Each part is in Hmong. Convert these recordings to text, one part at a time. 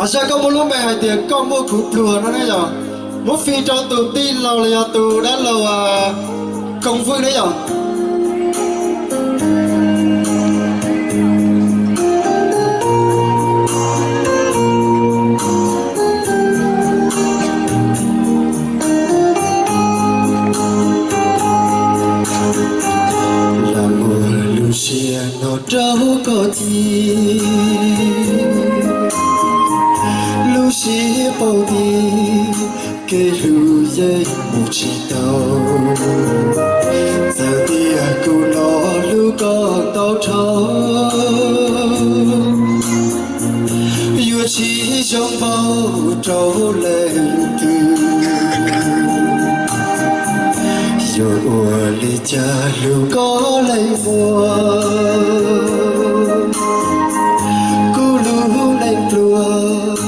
Hais tias koj muaj lub npe hais tias koj muaj kuv pluag no ne yog, muab fij rau tus tij laug los yog tus dab laug Koom Vwj ne yog. Lam muaj lub siab no rau koj txiv, lub siab paub tias kev hlub yeej mus tsis tau. Txawm tias kuv los hlub koj tau dhau, yuav tsis zoo npaum rau leej twg. Yuav ua li cas hlub koj leej muaj, kuv lub neej pluag,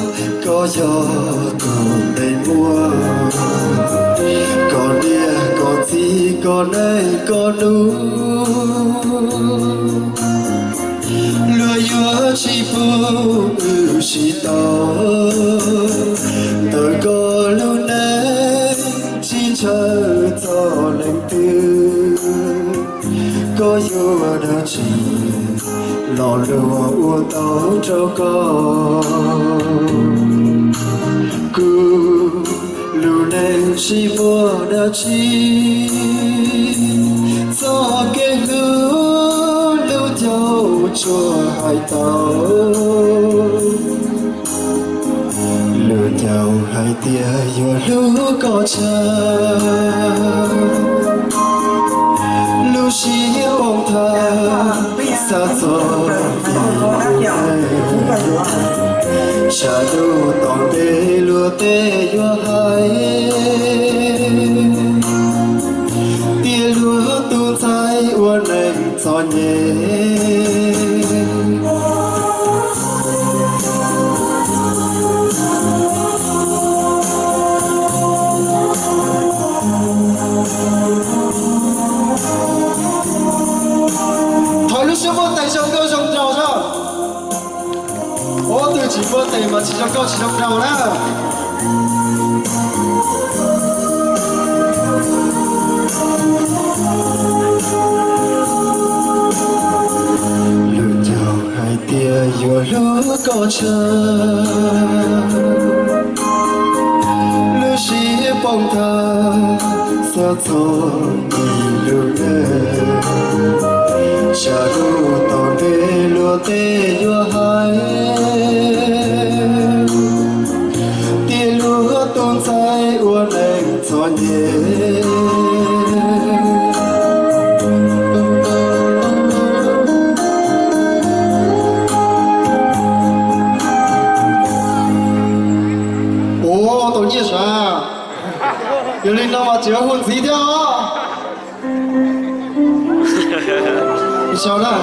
koj yog tus neeg muaj, koj niam koj txiv koj neej koj nus, luag yuav tsis pub wb sib tau, ntawm koj lub neej tsis ntshaw txog leej twg. Koj yuav dab tsi los luag ua tau rau koj, kuv lub neej tsis muaj dab tsi, txoj kev hlub lub caug tsuas hais tau. Lub caug hais tias yuav hlub koj tshaj, lub siab poob tag xav txog ib lub neej, tsam ntuj tom ntej luag tej yuav hais tias luag tus ntxhais ua neej txom nyem. Thov lub siab npuaj tes zoo nkauj zoo nraug na. Ob tug tsis npuaj tes mas tsis zoo nkauj tsis zoo nraug na. Lub caug hais tias yuav hlub koj tshaj, lub siab poob tag xav txog ib lub neej, tsam ntuj tom ntej luag tej yuav hais tias luag tus ntxhais ua neej txom nyem. Ua tau nyiaj sav, yog li no mas tseem hu ntxiv thiab os. Sau na.